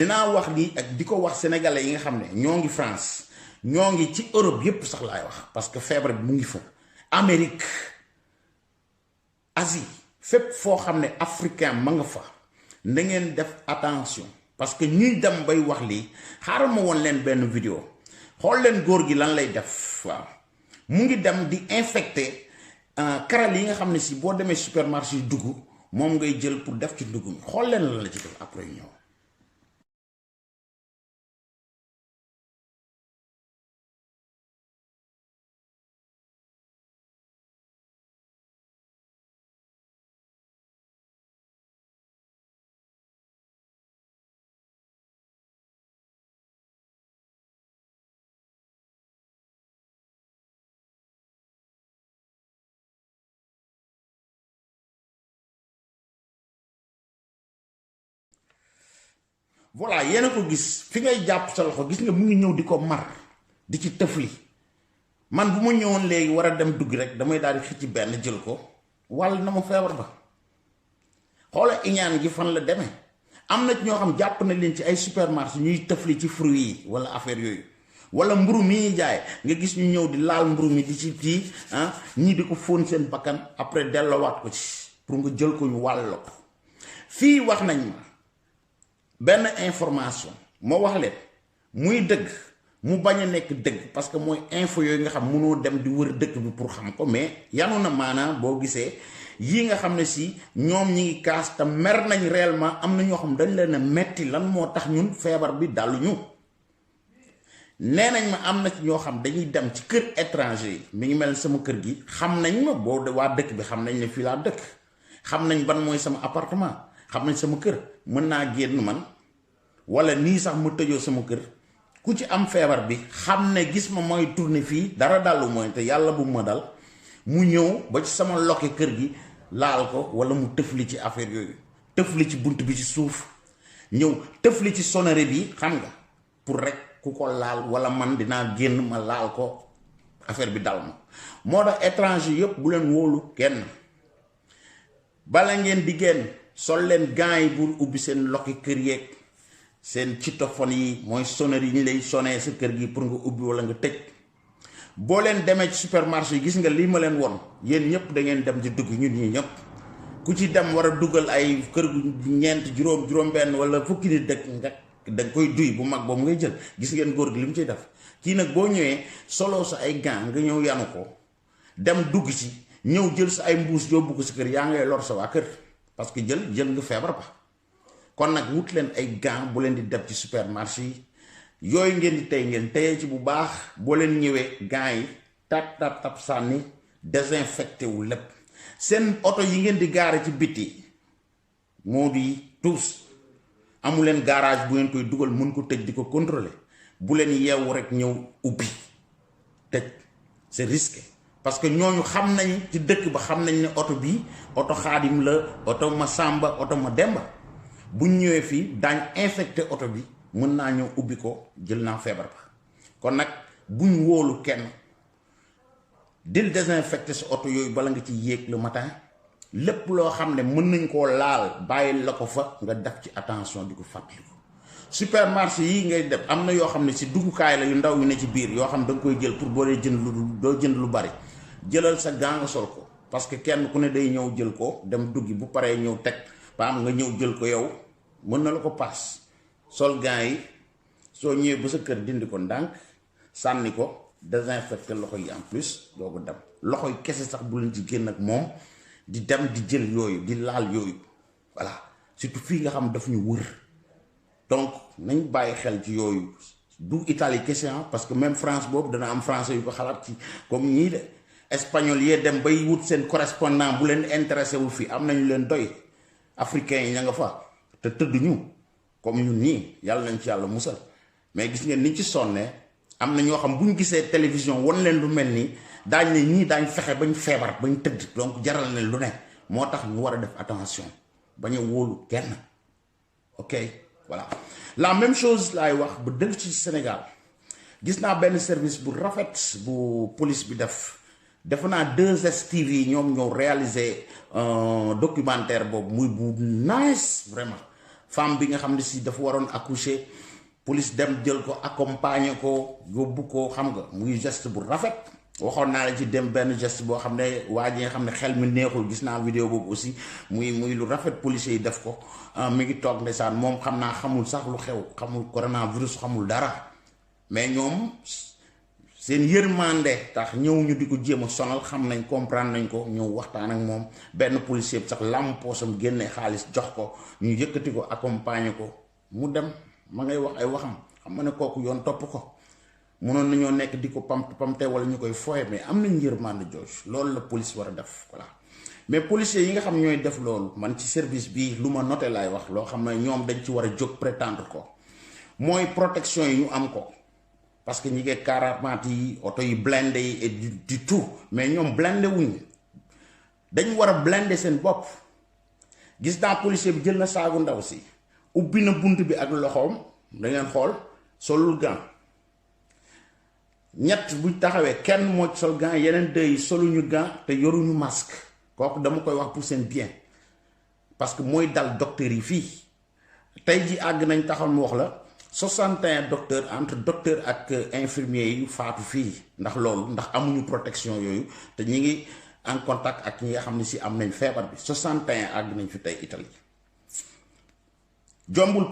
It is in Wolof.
dinaa wax lii ak di ko wax sénégalais yi nga xam ne ñoo ngi France ñoo ngi ci Europe yépp sax laay wax parce que feebar bi mu ngi fa Amérique Asie fépp foo xam ne africain ma nga fa na ngeen def attention parce que ñuy dem bay wax lii xaaral ma woon leen benn vidéo xool leen góor gi lan lay def waaw mu ngi dem di infecté karal yi nga xam ne si boo demee supermarché yi dugg moom ngay jël pour def ci ndugg mi xool leen lan la ci def après ñëw. voilà yéen a ko gis fi ngay jàpp sa loxo gis nga mu ngi ñëw di ko mar di ci tëfli man bu ma ñëwoon léegi war a dem dugg rek damay daal di xëcc benn jël ko wàll na ma feebar ba xoola iñaan gi fan la demee am na ñoo xam jàpp na leen ci ay supermarché ñuy tëfli ci fruits yi wala affaire yooyu wala mburu mi ñuy jaay nga gis ñu ñëw di laal mburu mi di ci kii ñii di ko fóon seen bakkan après delloowaat ko ci pour nga jël ko ñu wàll la ko fii wax nañ ma benn information moo wax leen muy dëgg mu bañ a nekk dëgg parce que mooy info yooyu nga xam mënoo dem di wër dëkk bi pour xam ko mais yanu na maanaam boo gisee yii nga xam ne si ñoom ñi ngi kaas te mer nañ réellement am na ñoo xam dañ leen a metti lan moo tax ñun feebar bi daluñu nee nañ ma am na ci ñoo xam dañuy dem ci kër étranger yi mi ngi mel sama kër gi xam nañ ma boo waa dëkk bi xam nañ ne fii laa dëkk xam nañ ban mooy sama appartement xam nañ sama kër mën naa génn man wala nii sax mu tëjoo sama kër ku ci am feebar bi xam ne gis ma mooy tourner fii dara dalu mooy te yàlla bu ma dal mu ñëw ba ci sama loke kër gi laal ko wala mu tëfli ci affaire yooyu tëfli ci bunt bi ci suuf ñëw tëfli ci sonnerie bi xam nga pour rek ku ko laal wala man dinaa génn ma laal ko affaire bi dal ma moo tax étranger yépp bu leen wóolu kenn bala ngeen di génn sol leen gants yi bu ubbi seen loki kër yeeg seen citophone yi mooy sonnerie yi ñu lay sonné sa kër gi pour nga ubbi wala nga tëj boo leen demee ci supermarché yi gis nga lii ma leen won yéen ñëpp da ngeen dem di dugg ñun ñi ñëpp ku ci dem war a dugal ay kër gu ñeent juróom benn wala fukki nit dëkk nga da nga koy duy bu mag boobu ngay jël gis ngeen góor gi li mu ciy def kii nag boo ñëwee solo sa ay gants nga ñëw yanu ko dem dugg ci ñëw jël sa ay mbuus yóbbu ko sa kër yaa ngay lor sa waa kër parce que jël nga feebar ba kon nag wut leen ay gants bu leen di dem ci supermarché yi yooyu ngeen di tey ngeen teyee ci bu baax boo leen ñëwee gants yi tap sànni désinfecté wu lépp seen oto yi ngeen di gaare ci biti moo di tous amu leen garage bu ngeen koy dugal mën ko tëj di ko contrôler bu leen yeewu rek ñëw ubbi tëj c'est risqué parce que ñooñu xam nañ ci dëkk ba xam nañ ne oto bii oto xaadim la oto ma sàmba oto ma demba buñ ñëwee fii daañ infecté oto bi mën naa ñëw ubbi ko jël naa feebar ba kon nag buñ wóolu kenn dil désinfecté sa oto yooyu bala nga ci yéeg le matin lépp loo xam ne mën nañ koo laal bàyyi la ko fa nga def ci attention di ko fàttaliku supermarché yi ngay def am na yoo xam ne si duggukaay la yu ndaw yu ne ci biir yoo xam da nga koy jël pour boo dee jënd lu doo jënd lu bari jëlal sa gant nga sol ko parce que kenn ku ne day ñëw jël ko dem duggi bu paree ñëw teg ba am nga ñëw jël ko yow mën na la ko paas sol gants yi soo ñëwee ba sa kër dindi ko ndànk sànni ko désinfecté loxo yi en plus doo ko dem loxo yi kese sax bu leen ci génn ak moom di dem di jël yooyu di laal yooyu voilà surtout fii nga xam daf ñu wër donc nañ bàyyi xel ci yooyu du Italie kese parce que même France boobu dana am français yu ko xalaat ci comme ñii de espagnol yee dem bay wut seen correspondant bu leen intéressé wu fii am nañu leen doy africains yi ña nga fa te tëdduñu comme ñun nii yàlla nañ ci yàlla musal mais gis ngeen ni ci sonnee am na ñoo xam bu ñu gisee télévision wan leen lu mel nii daañ ne ñii daañ fexe bañ feebar bañ tëdd donc jaral leen lu ne moo tax ñu war a def attention bañ a wóolu kenn ok voilà la même chose laay wax bu dëgg ci Sénégal gis naa benn service bu rafet bu police bi defe naa 2STV ñoom ñoo réalisé documentaire boobu muy bu nice vraiment femme bi nga xam ne si dafa waroon accoucher police dem jël ko accompagner ko yóbbu ko xam nga muy geste bu rafet. waxoon naa la ci dem benn geste boo xam ne waa ji nga xam ne xel mi neexul gis naa vidéo boobu aussi muy lu rafet policiers yi def ko mi ngi toog ndeysaan moom xam naa xamul sax lu xew xamul coronavirus xamul dara mais ñoom seen yërmande tax ñëw ñu di ko jéem a sonal xam nañ comprendre nañ ko ñëw waxtaan ak moom benn policier bi sax lampoosam génne xaalis jox ko ñu yëkkati ko accompagner ko mu dem ma ngay wax ay waxam xam nga ne kooku yoon topp ko mënoon nañoo nekk di ko pamte wala ñu koy foye mais am nañ yërmande George loolu la police war a def voilà mais policiers yi nga xam ñooy def loolu man ci service bi lu ma noté laay wax loo xam ne ñoom dañ ci war a jóg prétendre ko mooy protection yi ñu am ko parce que ñi ngi caravane yi oto yi blindé yi et du tout mais ñoom blindé wuñ dañ war a blindé seen bopp gis naa policier bi jël na saagu ndaw si ubbi na bunt bi ak loxoom da ngeen xool solul gant ñett buñ taxawee kenn moo sol gant yeneen deux yi soluñu gant te yoruñu masque kooku dama koy wax pour seen bien parce que mooy dal docteur yi fii tey ji àgg nañ taxaw mu wax la 61 docteurs entre docteur ak infirmier yi faatu fii ndax loolu ndax amuñu protection yooyu te ñi ngi en contact ak ñi nga xam ne si am nañ feebar bi 61 àgg nañ fi tey Italie jombul